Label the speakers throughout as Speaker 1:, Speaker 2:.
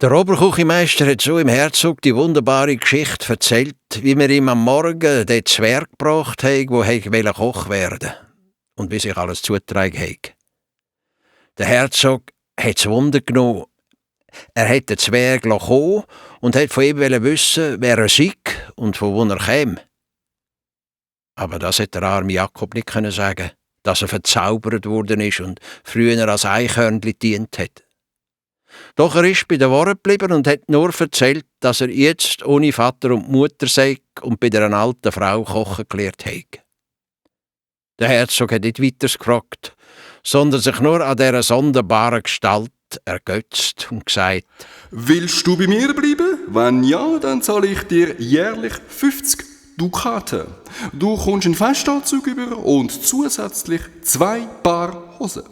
Speaker 1: Der Oberküchenmeister hat so im Herzog die wunderbare Geschichte erzählt, wie wir ihm am Morgen den Zwerg gebracht haben, der Koch werden wollte. Und wie sich alles zugetragen hat. Der Herzog hat es Wunder genommen. Er hat den Zwerg kommen und hat von ihm wissen, wer er sei und von wo er käme. Aber das hat der arme Jakob nicht sagen, dass er verzaubert worden ist und früher als Eichhörnchen gedient hat. Doch er ist bei den Worten geblieben und hat nur erzählt, dass er jetzt ohne Vater und Mutter sei und bei einer alten Frau kochen gelernt hat. Der Herzog hat nicht weiter gefragt, sondern sich nur an dieser sonderbaren Gestalt ergötzt und gesagt:
Speaker 2: Willst du bei mir bleiben? Wenn ja, dann zahle ich dir jährlich 50 Dukaten. Du kommst einen Festanzug über und zusätzlich 2 Paar Hosen.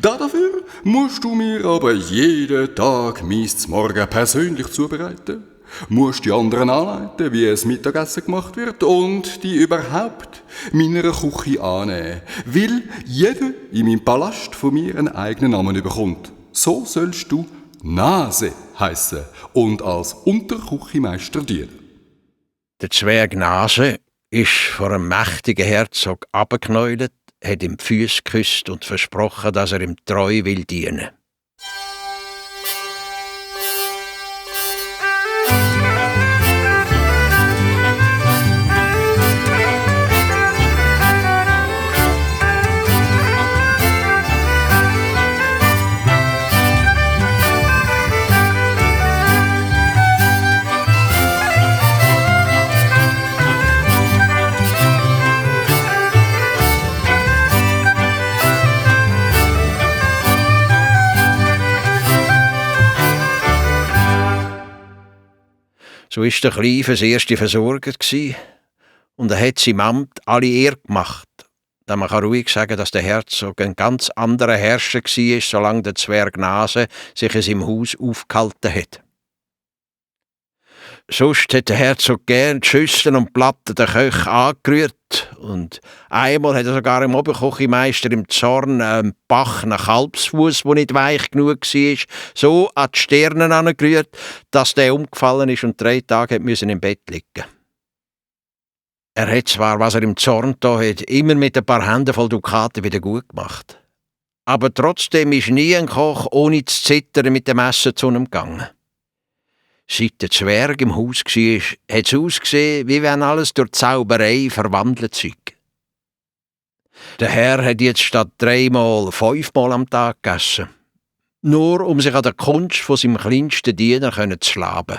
Speaker 2: Dafür musst du mir aber jeden Tag mein Morgen persönlich zubereiten. Musst die anderen anleiten, wie es Mittagessen gemacht wird und die überhaupt meiner Küche annehmen. Weil jeder in meinem Palast von mir einen eigenen Namen bekommt. So sollst du Nase heissen und als Unterküchenmeister dienen.
Speaker 1: Der Zwerg Nase ist vor einem mächtigen Herzog abgeknäult, hat ihm die Füße geküsst und versprochen, dass er ihm treu will dienen. So war der Kleine das erste versorgt und er hat seinem Amt alle Ehre gemacht. Da man kann ruhig sagen, dass der Herzog ein ganz anderer Herrscher war, solange der Zwerg Nase sich in seinem Haus aufgehalten hat. Sonst hat der Herzog gern die Schüsseln und Platten der Köche angerührt und einmal hat er sogar im Oberküchenmeister im Zorn einen Bachner Kalbsfuß, der nicht weich genug war, so an die Stirne angerührt, dass der umgefallen ist und 3 Tage musste im Bett liegen. Er hat zwar, was er im Zorn da hat, immer mit ein paar Händen voll Dukaten wieder gut gemacht. Aber trotzdem ist nie ein Koch ohne zu zittern mit dem Essen zu ihm gegangen. Seit der Zwerg im Haus war, hat es ausgesehen, wie wenn alles durch Zauberei verwandelt sei. Der Herr hat jetzt statt 3-mal 5-mal am Tag gegessen. Nur um sich an der Kunst von seinem kleinsten Diener zu schlagen.